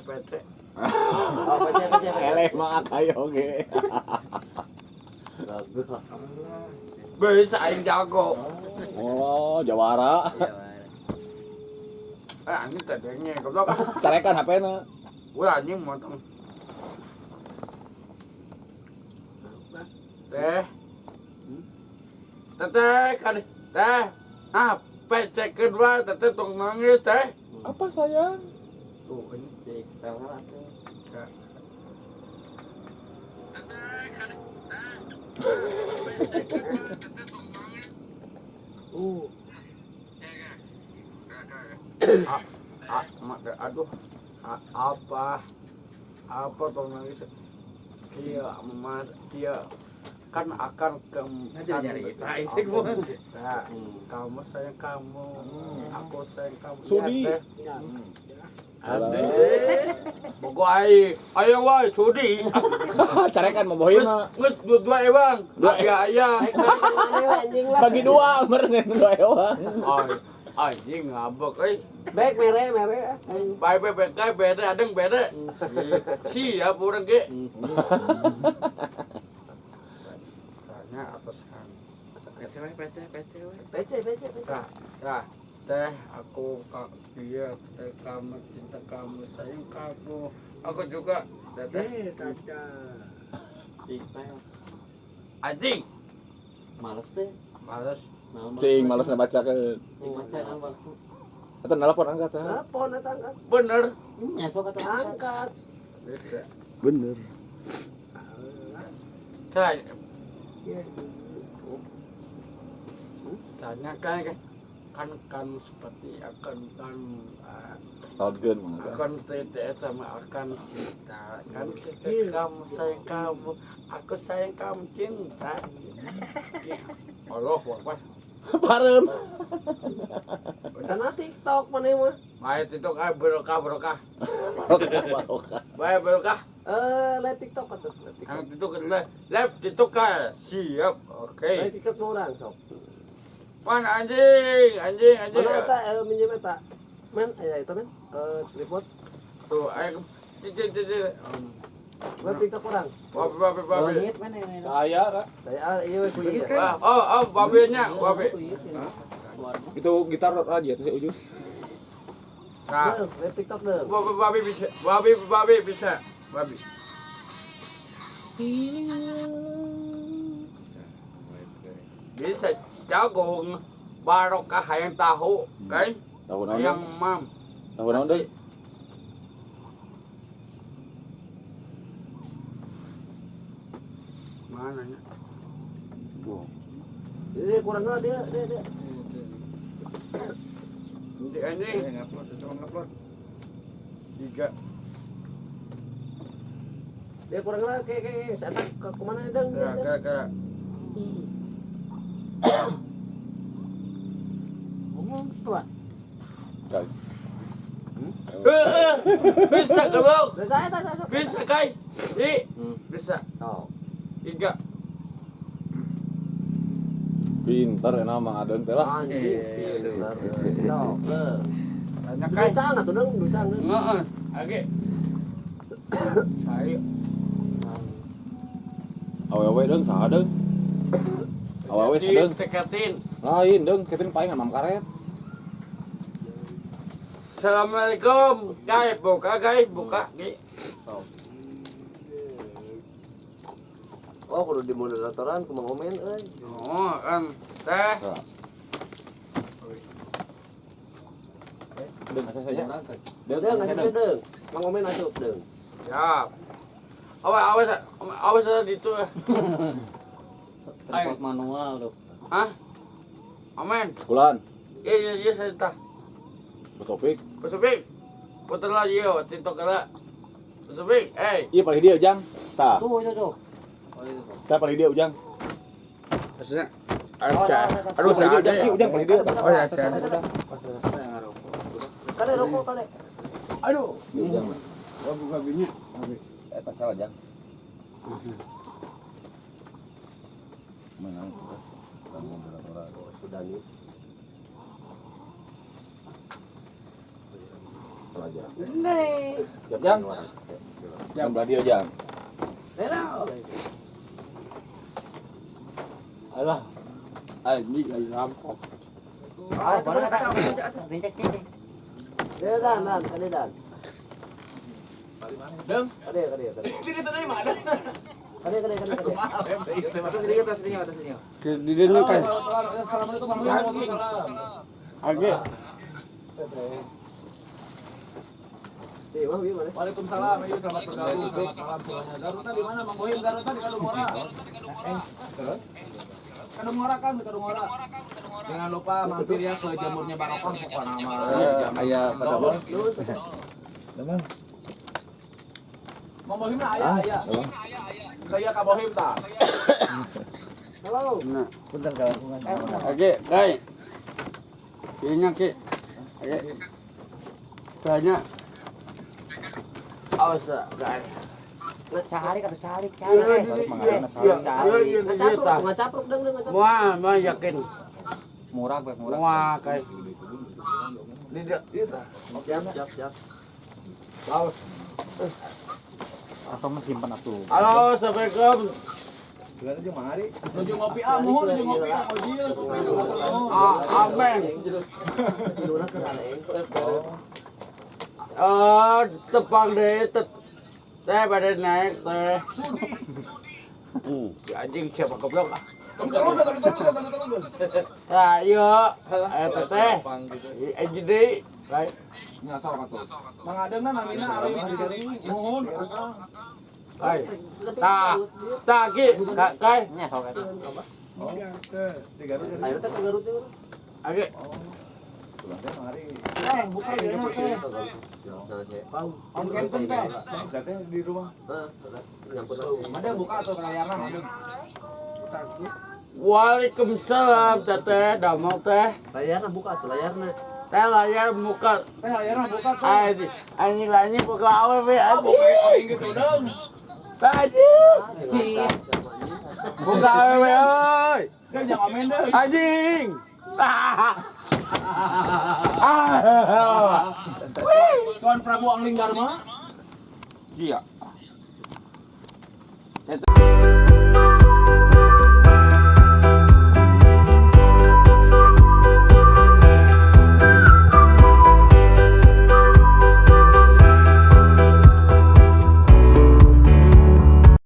PC. Oh, PC PC. Eleh mah kayo oge. Bisa aing jago. Oh, jawara. Eh anjing teh denge goblok. Carekan HP-na. Ulah anjing motong. Teh. Teteh kan teh. Ah, PC kedua teteh tong nangis teh. Apa sayang? Tuh ini Cik, tahu atuh. Aduh. Apa? Apa tong nangis? Kia, emas, kia kan akan ke kan, nah, kamu sayang kamu, aku sayang kamu. Sudi. Ya, teh. Ade. Bogo ai, ayo wae sudi. Carekan mau bohim mah. Geus dua ewang. Dua. Dua aya. Anjing lah. Bagi dua meureun dua ewang. Ay, anjing ngabek euy. Bek mere mere. Bae bae bae bere adeng bere. Siap urang ge. Tanya atas kan. PC PC PC. PC PC PC. Nah, nah, teh aku kak dia teh kamu cinta kamu sayang kamu. Aku juga teh teh. Kaca. Anjing. Males teh. Males. Cing males ngabacakeun. Eta nelpon angkat teh. Telepon eta angkat. Bener. Nyesok atau Angkat. Bener. Tanya. Tanya kan kan kan seperti akan kan Saudkeun mah. akan tidak sama akan cinta kan cinta kamu sayang kamu aku sayang kamu cinta. Allah Akbar. Parem. Karena TikTok mana mah. Bae TikTok ay berokah berokah. Barokah. Bae berokah. Live TikTok atuh. Live TikTok. Ang TikTok live TikTok ka. Siap. Oke. Live TikTok orang sok. Mana anjing anjing anjing. Mana eta minjem eta? Men, aya eta men. Tripod. Tuh ayo cicit cicit. Live TikTok orang. Babi babi babi. Leungit mana ini? Saya Kak. Saya iya we kuy. Oh oh babinya babi. Itu gitar aja tuh si Ujus. Nah, Live TikTok deh. babi babi bisa babi babi bisa babi. Bisa jagung barokah hayang tahu kan Tahu naon? hayang mam. Tahu naon deui? Mana nya? Ini kurang lah dia dia dia. Ini anjing. Ngupload. Tiga. Dia kurang lah kayak kayak saya ke kemana deng? Ya, ke ke. Ngomong tua. Bisa goblok. Saya. Bisa kai. I. Bisa. Oh. Tiga. Pinter enak Mang Aden teh lah. Anjing pinter. Sok. Tanya kai. Ducang atuh deng, ducang deng. Heeh. Oke. Saya Awewe deung saha deung? Awewe saha deung? Tekatin. Lain deung, Kevin paling mam karet. Assalamualaikum. Guys, buka guys, buka. Ki. Oh, kudu di moderatoran kumaha komen euy. Oh, kan teh. Deung asa saja. Deung Deng, asa asup deung. deng. Mang Omen asup deng. Siap. Awas awas awas itu. Tripod manual tuh. Hah? Amin. Bulan. Iya iya iya saya tah. Topik. Pasupik. Putar lagi yo, TikTok lah. Pasupik, eh. Iya paling dia Ujang. Tah. Tuh itu tuh. Oh itu tuh. Tah paling dia Ujang. Maksudnya Aduh, aduh, paling dia Ujang. Iya Ujang paling dia. Oh ya, saya. Kale rokok kale. Aduh. Iya, Ujang. Gua buka bini. Eta salah Jang. Menang terus. Kamu berapa Sudah nih. aja. Nih. Jam. Jam radio jam. Hello. Alah. Anjing lagi rampok. Ah, mana kata? Rincek cek. Dan, dan, kade dan. Deng. Kade, kade, kade. Sini tuh dari mana? Kade, kade, kade, kade. Atas sini, atas sini, atas sini. Di sini kan. Assalamualaikum warahmatullahi wabarakatuh. Oke. Waalaikumsalam, ayo selamat bergabung. Selamat malam semuanya. Garutnya di mana, Mang Bohim? Garutnya di Kadungora. Terus? Kadungora kan, di Kadungora. Jangan lupa mampir ya ke jamurnya Barokah pokoknya nama. Ayah pada bang. Memang. Mang Bohim lah ayah, ayah. Saya Kak Bohim tak? Halo. Nah, Punten kalangkungan. oke, kai. Ini ki. Oke. Banyak. Awas, kai. Cari atau cari, cari. Iya, Ngacapruk, ngacapruk dong, ngacapruk. Wah, mah yakin. Murah, murah. Wah, kai. Tidak. Siap, siap, siap. Awas. Atau simpan atuh. Halo, Assalamualaikum. Bulan aja mari. Nuju ngopi ah, mohon nuju ngopi ah, ojil. Ah, amen. Iluna ke areng. Tepang deh, teh pada naik teh. Anjing siapa goblok ah. Turun, turun, turun, turun, turun. Nah, iya, teteh. Anjing deui. Baik. Ngasal katuh. Mang Adeng na namina ari mohon. Kai. Tah, tah ki, kai. Nya sok atuh. Di Garut. Ayo teh ke Garut teh. Oke. Bulan teh mari. Eh, buka ya teh. Om Kenten teh. Teh di rumah. Nyangkut. Ada buka atau layarna Adeng? Waalaikumsalam teteh, damel teh. Layarna buka tuh layarna. Teh layar muka. Teh layarna buka tuh. Anjing, anjing lainnya buka awewe Ah, anjing. buka aing gitu dong. Anjing. Buka awewe euy. Deng jangan komen deh. Anjing. Ah. Ah. Tuan Prabu Angling Dharma. Iya.